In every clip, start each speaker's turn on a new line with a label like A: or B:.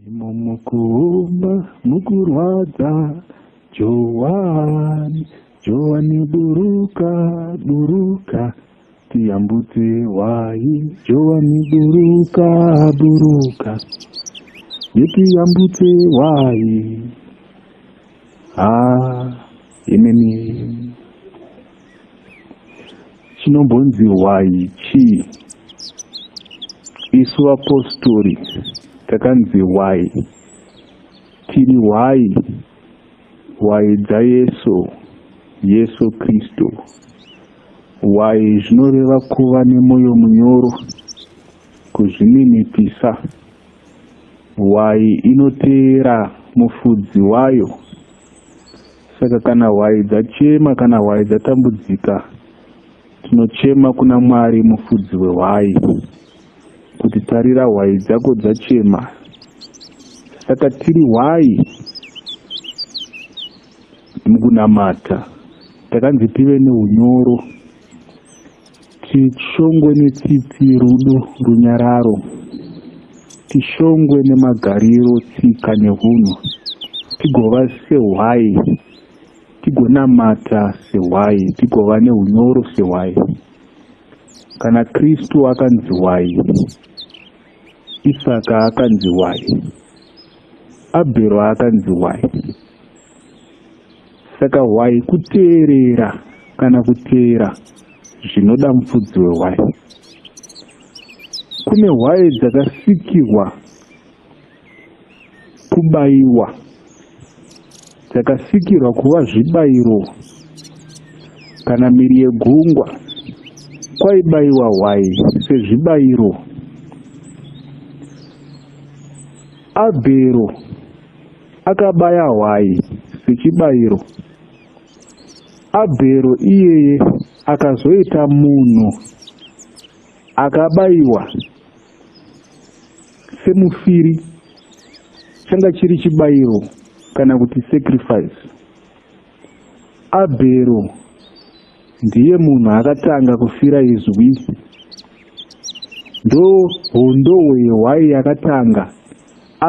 A: Imo mukuoma mukurwadza Johani Johani buruka buruka tiyambutse hwai Johani buruka buruka yetiyambutse hwai ha imimi chinombonzi hwai chii isu vapostori takanzi hwai tiri hwai hwai dzayesu Yesu Kristu hwai zvinoreva kuva nemwoyo munyoro kuzvininipisa hwai inoteera mufudzi wayo saka kana hwai dzachema kana hwai dzatambudzika tinochema kuna Mwari mufudzi wehwai kuti tarira hwai dzako dzachema saka tiri hwai mukunamata takanzi tive neunyoro tishongwe netsitsi rudo runyararo tishongwe nemagariro tsika nehunhu tigova sehwai tigonamata sehwai tigova neunyoro sehwai kana Kristu akanzi hwai Isaka akanzi hwai Abhero akanzi hwai saka hwai kuteerera kana kuteera zvinoda mufudzi wehwai kune hwai dzakasikirwa kubayiwa dzakasikirwa kuva zvibayiro kana miri yegungwa kwaibayiwa hwai sezvibayiro Abhero akabaya hwai sechibayiro Abhero iyeye akazoita munhu akabayiwa semufiri changa chiri chibayiro kana kuti sacrifice Abhero ndiye munhu akatanga kufira izwi ndo hondo yehwai yakatanga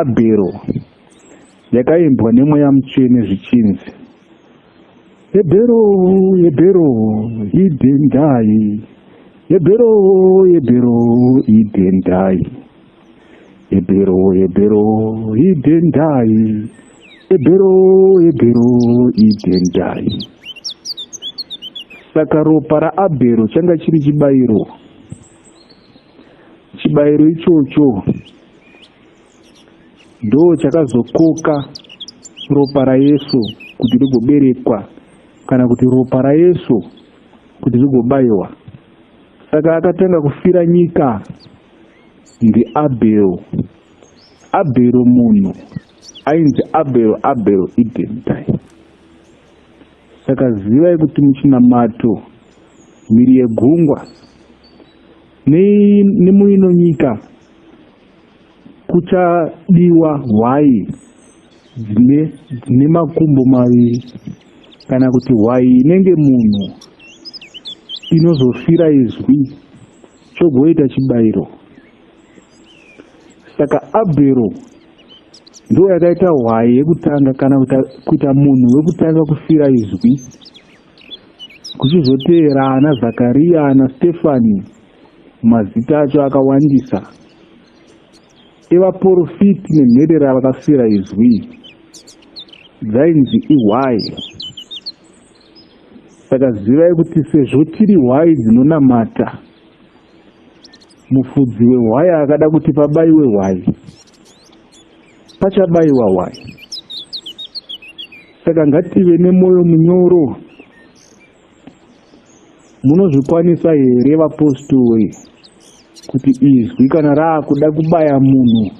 A: Abhero yakaimbwa nemweya mutsvene zvichinzi Ebhero Ebhero idendai Ebhero Ebhero idendai Ebhero Ebhero idendai Ebhero Ebhero idendai Saka ropa raAbhero changa chiri chibayiro chibayiro ichocho ndo chakazokoka ropa raYesu kuti rigoberekwa kana kuti ropa raYesu kuti rigobayiwa saka akatanga kufira nyika ndiAbhero Abhero munhu ainzi Abhero Abhero idendai saka zivai kuti muchinamato mhiri yegungwa nemuino nyika kuchadiwa hwai dzine dzine makumbo maviri kana kuti hwai inenge munhu inozofira izwi chogoita chibayiro saka Abhero ndo yakaita hwai yekutanga kana kuita munhu wekutanga kufira izwi kuchizoteera ana Zakariya ana Stefani mazita acho akawandisa evaporofiti nenherera vakafira izwi dzainzi ihwai saka zivai kuti sezvo tiri hwai dzinonamata mufudzi wehwai akada kuti pabaiwe hwai pachabayiwa hwai saka ngative nemwoyo munyoro munozvikwanisa here vapostori kuti izwi kana raakuda kubaya munhu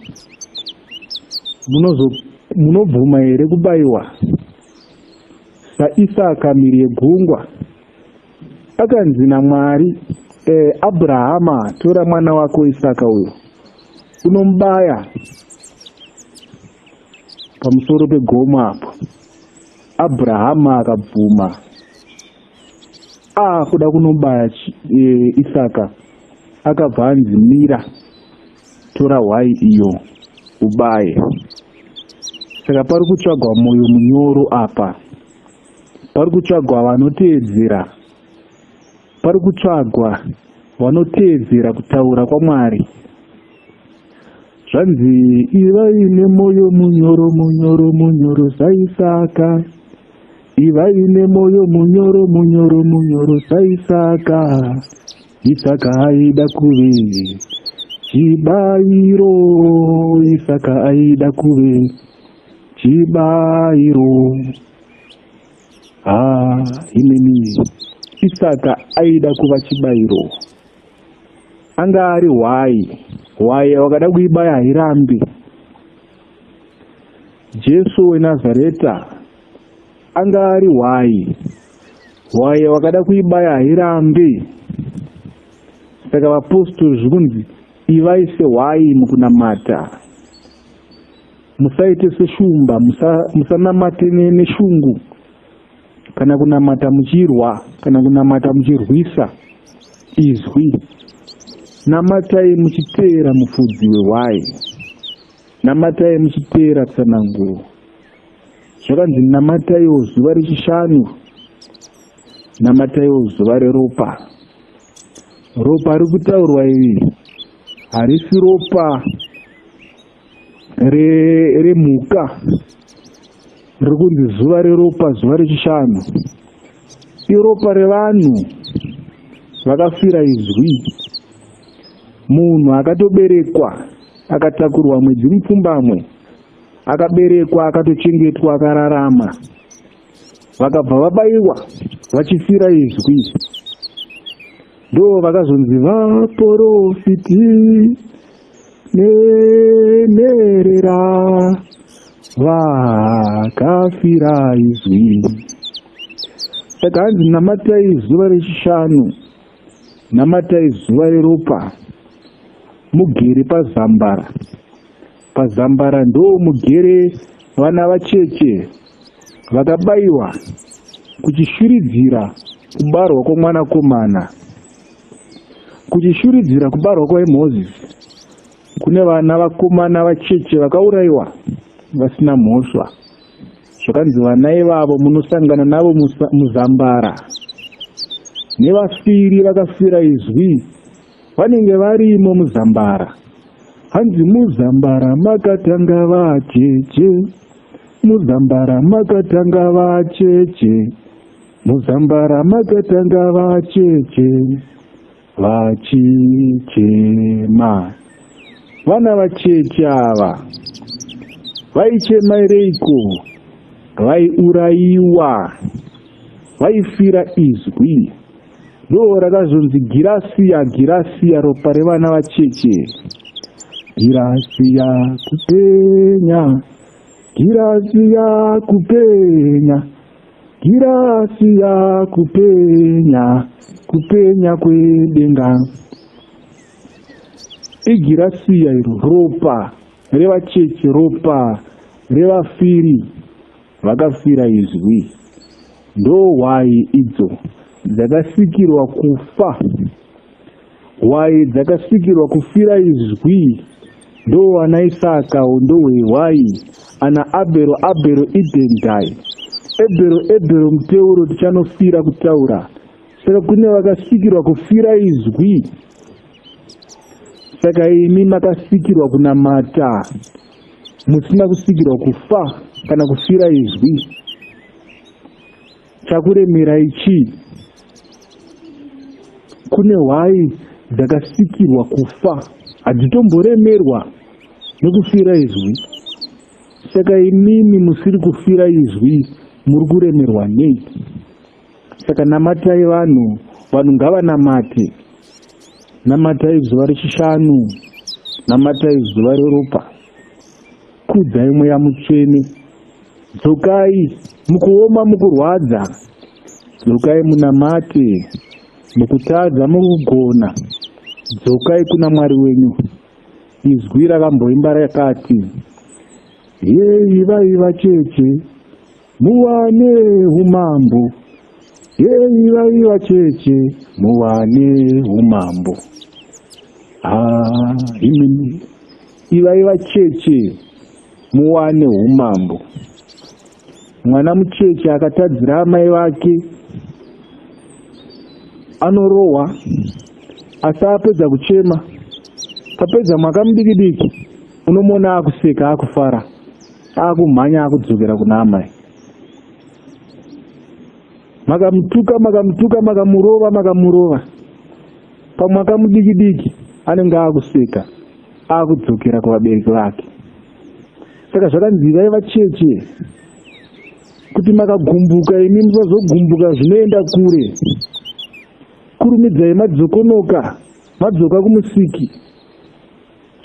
A: munobvuma here kubayiwa saIsaka mhiri yegungwa akanzi naMwari Abrahama tora mwana wako Isaka uyo unomubaya pamusoro pegomo apo Abrahama akabvuma akuda kunobaya Isaka akabva anzi mira tora hwai iyo Ubaye. Saka pari kutsvagwa mwoyo munyoro apa. Pari kutsvagwa vanoteedzera. Pari kutsvagwa vanoteedzera kutaura kwaMwari. Zvanzi ivai nemoyo munyoro munyoro munyoro saIsaka. Ivai nemoyo munyoro munyoro munyoro saIsaka. Isaka aida kuve chibayiro. Isaka aida kuve chibayiro. Ah, imimi Isaka aida kuva chibayiro. Anga ari hwai. Hwai wakada kuibaya hairambi. Jesu weNazareta anga ari hwai. Hwai wakada kuibaya hairambi. Saka vapostori zvikunzi ivai sehwai mukunamata. Musaite seshumba, musanamate neshungu kana kunamata muchirwa kana kunamata muchirwisa izwi. Namatai muchiteera mufudzi wehwai. Namatai muchiteera tsananguro. Zvakanzi namataiwo zuva rechishanu, namataiwo zuva reropa. Ropa riri kutaurwa iri harisi ropa remhuka. Riri kunzi zuva reropa, zuva rechishanu. Iropa revanhu vakafira izwi. Munhu akatoberekwa akatakurwa mwedzi mupfumbamwe, akaberekwa akatochengetwa akararama, vakabva vabaiwa vachifira izwi. Ndo vakazonzi vaporofiti nenherera vakafira izwi. Saka hanzi namatai zuva rechishanu, namatai zuva reropa, mugere pazambara. Pazambara ndo mugere vana vacheche vakabaiwa kuchishuridzira kubarwa kwomwanakomana, kuchishuridzira kubarwa kwaMozisi. Kune vana vakomana vacheche vakaurayiwa vasina mhosva. Zvakanzi vana ivavo munosangana navo muzambara. Nevafiri vakafira izwi vanenge varimo muzambara. Hanzi muzambara makatanga vacheche, muzambara makatanga vacheche, muzambara makatanga vacheche vachichema. Vana vacheche ava vaichemaireiko? Vaiurayiwa, vaifira izwi. Ndo rakazonzi girasiya, girasiya ropa revana vacheche. Girasiya kupenya, girasiya kupenya, girasiya kupenya, kupenya kwedenga. Igirasiya iro, ropa revacheche, ropa revafiri vakafira izwi. Ndo hwai idzo dzakasikirwa kufa, hwai dzakasikirwa kufira izwi. Ndo ana Isaka ndo hwai, ana Abhero, Abhero idendai, Ebhero, Ebhero muteuro tichanofira kutaura. Saka kune vakasikirwa kufira izwi. Saka imi makasikirwa kunamata, musina kusikirwa kufa kana kufira izwi. Chakuremerai chii? Kune hwai dzakasikirwa kufa, hadzitomboremerwa nekufira izwi. Saka imimi musiri kufira izwi muri kuremerwa nei? Saka namatai vanhu, vanhu ngavanamate. Namatai zuva rechishanu, namatai zuva reropa. Kudzai mweya mutsvene. Dzokai mukuoma mukurwadza, dzokai munamate, mukutadza mukugona, dzokai kuna Mwari wenyu. Izwi rakamboimba rakati, yei vai vacheche muwane umambo, yei vai vacheche muwane umambo. Ah, imimi Ivai vacheche muwane umambo. Mwana mucheche akatadzira amai vake anorohwa, asi apedza kuchema, papedza mwaka mudiki diki, unomuona akuseka, akufara, akumhanya, akudzokera kuna amai. Makamutuka, makamutuka, makamurova, makamurova, pamwaka mudiki diki anenge akuseka, akudzokera kuvabereki vake. Saka zvakanzi ivai vacheche kuti makagumbuka imi musazogumbuka zvinoenda kure. Kurumidzai madzokonoka, madzoka kumusiki.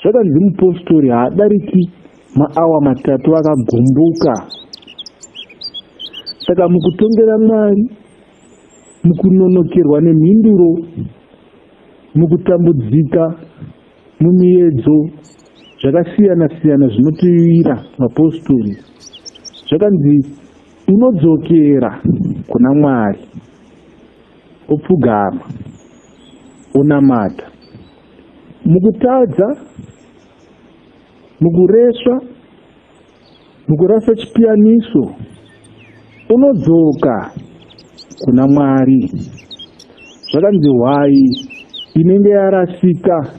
A: Zvakanzi mupostori haadariki maawa 3 akagumbuka. Saka mukutongera Mwari, mukunonokerwa nemhinduro, mukutambudzika, mumiedzo zvakasiyana-siyana zvinotiwira vapostori, zvakanzi unodzokera kuna Mwari, opfugama, onamata. Mukutadza, mukuresva, mukurasa chipiyaniso, unodzoka kuna Mwari. Zvakanzi hwai inenge yarasika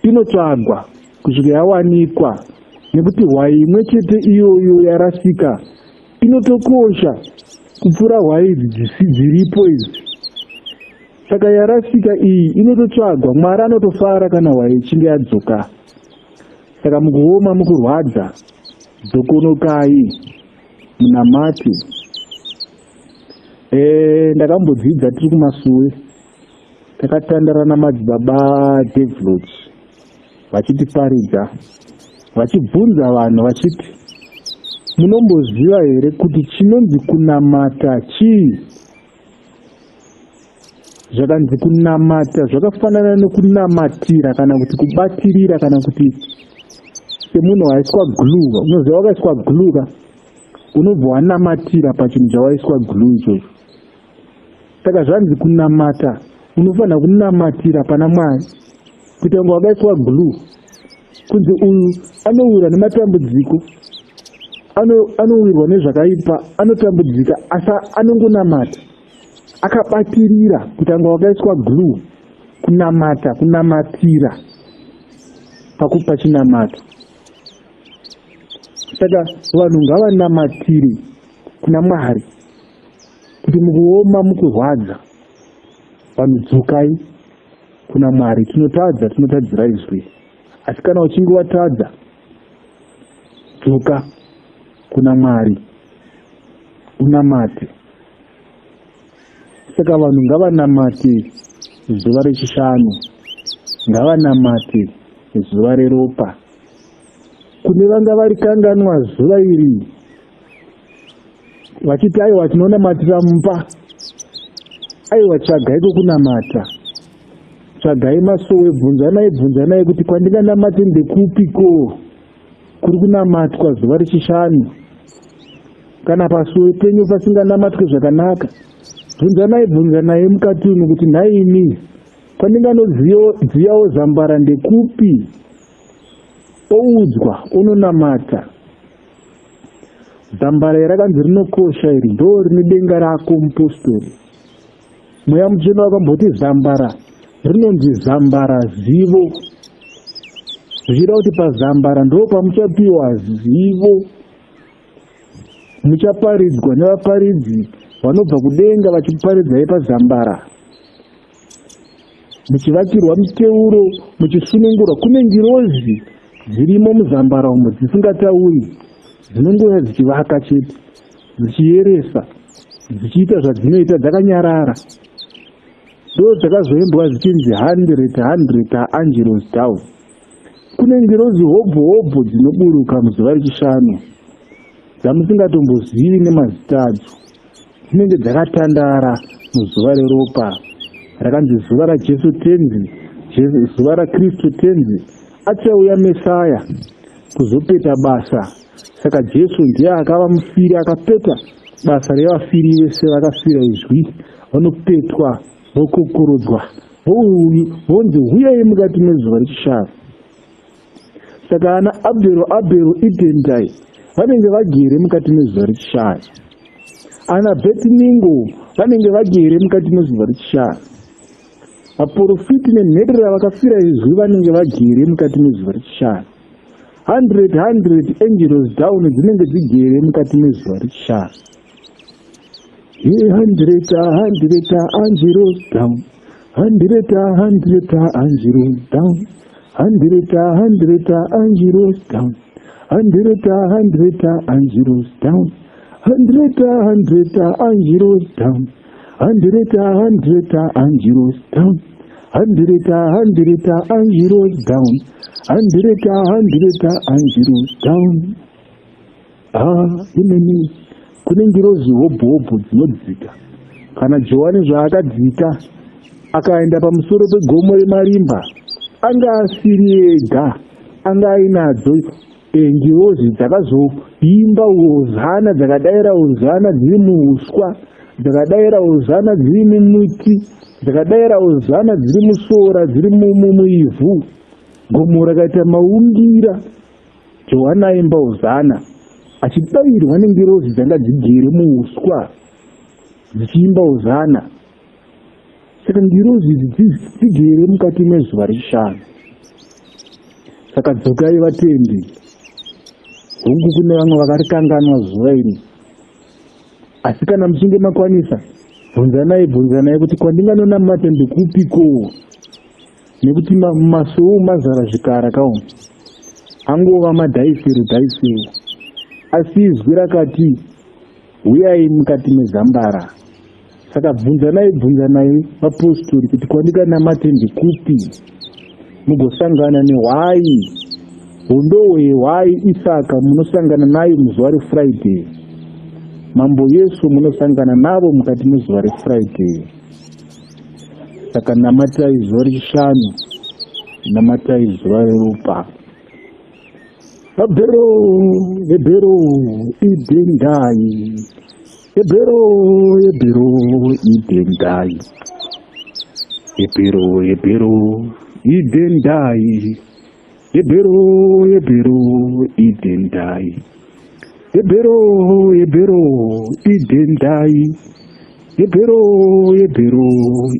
A: inotsvagwa kusvika yawanikwa, nekuti hwai imwe chete iyoyo yarasika inotokosha kupfuura hwai idzi dziripo idzi. Saka yarasika iyi inototsvagwa, Mwari anotofara kana hwai ichinge yadzoka. Saka mukuoma, mukurwadza, dzokonokai munamate. Ndakambodzidza tiri kumasuwe, takatandara namadzibaba Devlodge vachitiparidza, vachibvunza vanhu vachiti, munomboziva here kuti chinonzi kunamata chii? Zvakanzi kunamata zvakafanana nekunamatira kana kuti kubatirira, kana kuti semunhu waiswa glue. Unoziva wakaiswa glue ka, unobva wanamatira pachinhu chawaiswa glue ichocho. Saka zvanzi kunamata unofanira kunamatira pana Mwari kuita kunge wakaiswa glue. Kunzi uyu anowirwa nematambudziko, anowirwa nezvakaipa, anotambudzika, asi anongonamata akabatirira kuita kunge wakaiswa glue. Kunamata, kunamatira pakupa chinamato. Saka vanhu ngavanamatire kuna Mwari kuti mukuoma, mukurwadza, vanhu dzokai kuna Mwari. Tinotadza, tinotadzira izwi, asi kana uchinge watadza, dzoka kuna Mwari unamate. Saka vanhu ngavanamate zuva rechishanu, ngavanamate zuva reropa. Kune vanga varikanganwa zuva iri vachiti aiwa tinonamatira mumba, aiwa tsvagai kwekunamata, tsvagai masowe, bvunzanai, bvunzanai kuti kwandinganamate ndekupiko kuri kunamatwa zuva rechishanu. Kana pasowe penyu pasinganamatwe zvakanaka, bvunzanai, bvunzanai mukati umu kuti nhaimi kwandinganodziyawo zambara ndekupi, oudzwa unonamata. Zambara rakanzi rinokosha iri, ndo rine denga rako mupostori. Mweya Mutsvene wakamboti zambara rinonzi zambara zivo, zvichida kuti pazambara ndo pamuchapiwa zivo, muchaparidzwa nevaparidzi vanobva kudenga vachiparidzai pazambara, muchivakirwa miteuro, muchisunungurwa. Kune ngirozi dzirimo muzambara umo dzisingatauri, dzinongouya dzichivaka chete, dzichiyeresa, dzichiita zvadzinoita dzakanyarara. Ndo dzakazoimbwa dzichinzi 100 100 angelos down. Kune ngirozi hobho hobho dzinoburuka muzuva rechishanu dzamusingatombozivi nemazita adzo, dzinenge dzakatandara muzuva reropa rakanzi zuva raJesu Tenzi, zuva raKristu Tenzi. Achauya Mesaya kuzopeta basa. Saka Jesu ndiye akava mufiri akapeta basa revafiri vese vakafira izwi, vanopetwa, vokokorodzwa, vonzi huyai mukati mezuva rechishanu. Saka ana Abhero, Abhero, Idhendai vanenge vagere mukati mezuva rechishanu. Ana Bhetiningo vanenge vagere mukati mezuva rechishanu. Vaporofiti nenherera vakafira izwi vanenge vagere mukati mezuva rechishanu. 100 100 angels down dzinenge dzigere mukati mezuva rechishanu. Hundred hundred angels down. Hundred hundred angels down. Hundred hundred angels down. Hundred hundred angels down. Hundred hundred angels down. Hundred hundred angels down. Hundred hundred angels down. Hundred hundred angels down. Ah, imeni kune ngirozi hobho hobho dzinodzika. Kana Johani zvaakadzika akaenda pamusoro pegomo remarimba, anga asiri ega, anga ainadzo ngirozi dzakazoimba hozana, dzakadaira hozana dziri muuswa, dzakadaira hozana dziri mumiti, dzakadaira hozana dziri musora, dziri muivhu. Gomo rakaita maungira. Johani aimba hozana achidairwa nengirozi dzanga dzigere muuswa dzichiimba hozana. Saka ngirozi idzi dzigere mukati mezuva rechishanu. Saka dzokai vatendi. Hongu kune vamwe vakarikanganwa zuva iri. Asi kana muchinge makwanisa, bvunzanai bvunzanai kuti kwandinganonamata ndekupiko? Nekuti mumasowe mazara zvikara kawo. Angova madhaisiro dhaisiro. Asi izwi rakati huyai mukati mezambara. Saka bvunzanai bvunzanai vapostori kuti kwandinganamate ndekupi? Mugosangana nehwai. Hondohwe yehwai Isaka munosangana nayo muzuva reFriday. Mambo Yesu munosangana navo mukati mezuva reFriday. Saka namatai zuva rechishanu, namatai zuva reropa. Ebhero, ebhero, idendai. Ebhero, ebhero, idendai. Ebhero, ebhero, idendai. Ebhero, ebhero, idendai. Ebhero, ebhero, idendai. Ebhero, ebhero,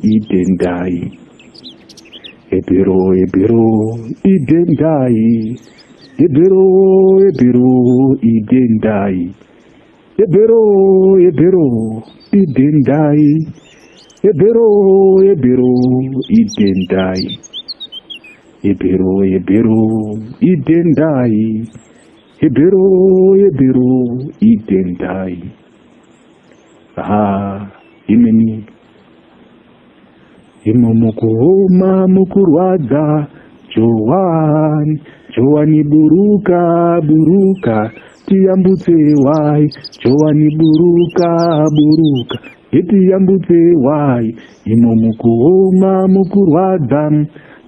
A: idendai. Ebhero, ebhero, idendai. Ebhero, ebhero, idendai. Ebhero, ebhero, idendai. Ebhero, ebhero, idendai. Ebhero, ebhero, idendai. Ebhero, ebhero, idendai. Ha, imeni. Imo mukuoma mukurwadza, Johani, Johani buruka, buruka, tiyambutse wai. Johani buruka, buruka, tiyambutse wai. Imo mukuoma mukurwadza,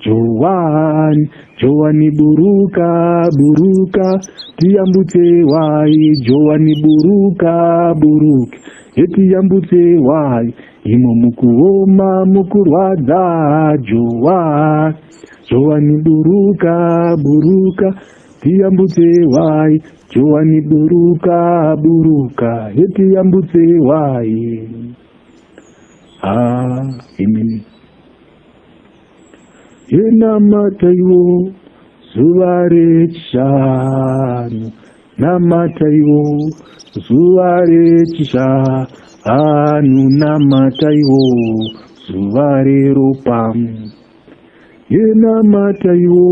A: Johani, Johani buruka, buruka, tiyambutse wai. Johani buruka, buruka, tiyambutse wai. Imo mukuoma mukurwadza, Johani, Johani buruka, buruka, tiyambutse wai. Johani buruka, buruka, tiyambutse wai. Ah, imini. Yenamataiwo zuva rechishanu, namataiwo zuva rechishanu, namataiwo zuva reropa. Yenamataiwo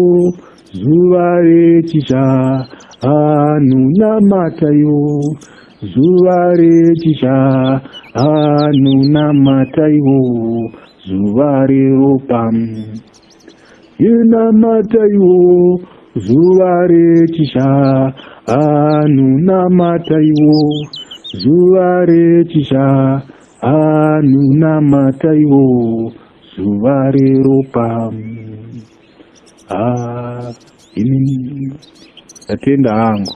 A: zuva rechishanu, namataiwo zuva rechishanu, namataiwo zuva reropa. Yenamataiwo zuva rechishanu, namataiwo zuva rechishanu, namataiwo zuva reropa. Ah, ini ndatenda hangu.